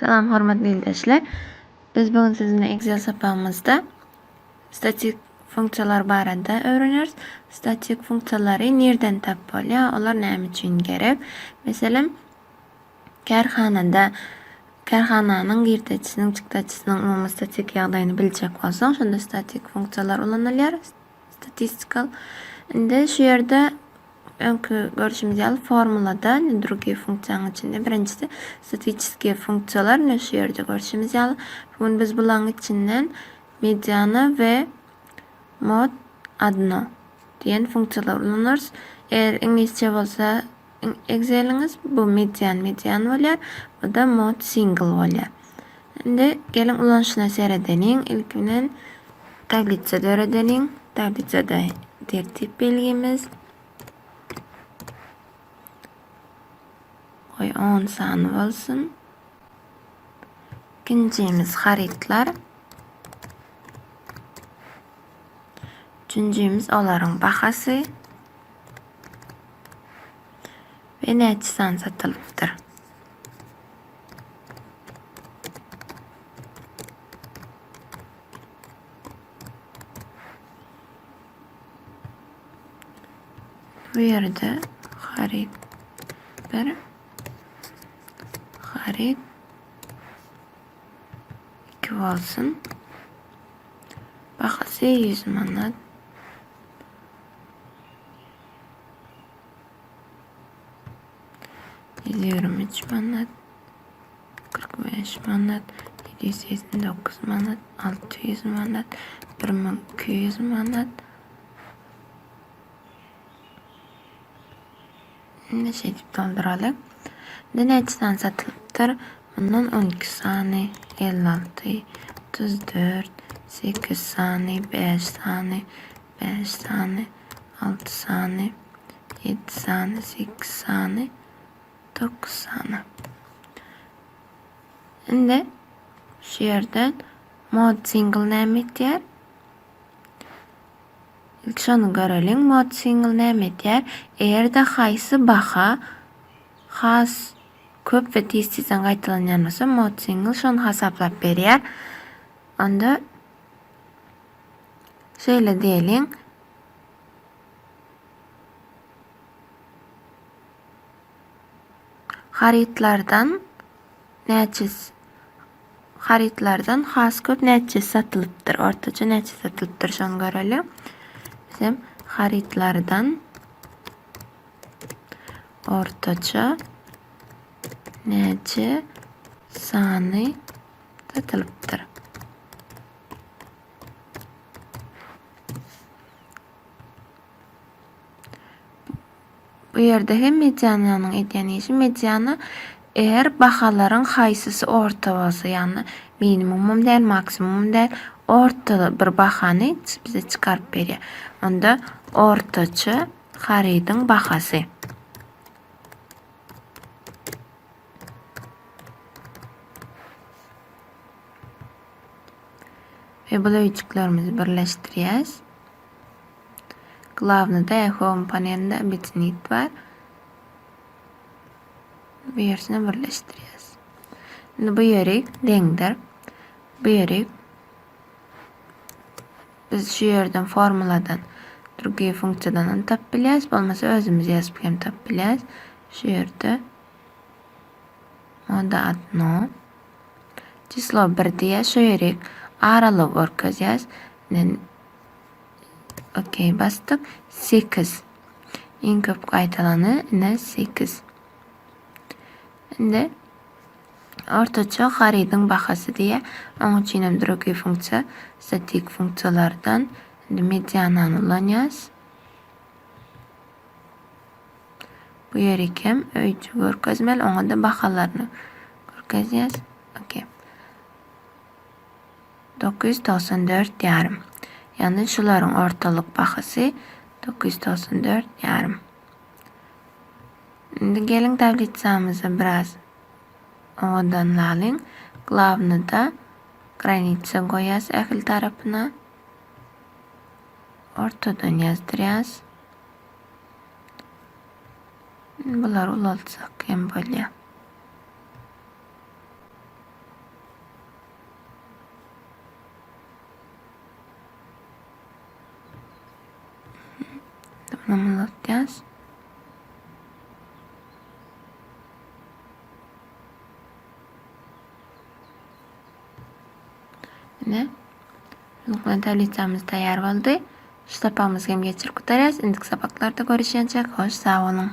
Salam hormatly ildeşler. Biz bugün sizinle Excel sapagymyzda statik funksiýalar barada öwreneris. Statik funksiýalary nirden tap bolýar, olar näme üçin gerek? Meselem, kärhanada kärhananyň girdejisiniň, çykdajysynyň umumy statik ýagdaýyny biljek bolsaň, şonda statik funksiýalar ulanylýar. Statistical. Indi şu ýerde Öňki görşümiz ýaly formulada indi drugiý funksiýanyň içinde birinjisi statistiskiý funksiýalar ine şu ýerde görşümiz ýaly. Bu gün biz bularyň içinden mediana we mod adno diýen funksiýalary ulanarys. Eger iňlisçe bolsa Exceliňiz bu median median bolýar. Bu da mod single bolýar. Indi geliň ulanyşyna seredeliň. Ilki bilen tablitsa döredeliň. Tablitsada tertip belgimiz. Goý 10 sany bolsun. Ikinjimiz harytlar. Üçünjimiz olaryň bahasy. We näçe sany satylypdyr. Bu ýerde haryt 1 haryt 2 bolsun. Bahasy 100 manat. 123 manat. 45 manat, 789 manat, 600 manat, 1200 manat. Indi şeýdip dolduraly. Indi näçe sany satylypdyr? Mundan 12 sany, 56, 34, 8 sany, 5 sany, 5 sany, 6 sany, 7 sany, 8 sany, 9 sany. Indi şu ýerden mod single näme etýär? İlk şony göreliň. Mod single näme etýär? Eger-de haýsy baha has köp we tez-tizden gaýtalanýan bolsa, mod single şony hasaplap berýär. Onda şeýle diýeliň. Harytlardan näçesi harytlardan has köp näçesi satylypdyr? Ortaça näçe satylypdyr şony göreli. Bizim harytlardan ortaça näçe sany satylypdyr? Bu ýerde hem mediananyň edýän işi mediana eger bahalaryň haýsysy orta bolsa, ýagny minimumam däl, maksimumam däl, orta bir bahany bize çykaryp berýär. Onda ortaça harydyň bahasy. We bu öýjüklerimizi birleşdirýäs. Glawnyda home panelinde obýedinit bar. Bu ýerisini birleşdirýäs. Indi bu ýeri deňdir. Bu ýeri biz şu ýerden formuladan drugiý funksiýadan hem tapyp bilýäs, bolmasa özümiz ýazyp hem tapyp bilýäs. Şu ýerde moda adno çislo 1 diýýär. Şu ýeri aralygy görkezýäs. Indi Okey basdyk. 8. Iň köp gaýtalany ine 8. Indi ortaça harydyň bahasy diýýär. Onuň üçin hem drugiý funksiýa statik funksiýalardan indi medianany ulanýarys. Bu ýeri kem öýjü görkezmeli, oňa da bahalaryny görkezýäs. Okey. 994 ýarym. Ýagny şularyň ortalyk bahasy 994 ýarym. Indi geliň tablitsamyzy biraz owadanlalyň. Glawnyda granitsa goýýas ähli tarapyna. Ortadan ýazdyrýas. Bulary ulaltsak hem bolýar. Ulaltýas. Ine, şunuň tablisamyz taýýar boldy. Şu sapagymyzy hem geçirip gutarýas. Indiki sapaklarda görüşýänçäk hoş sag boluň.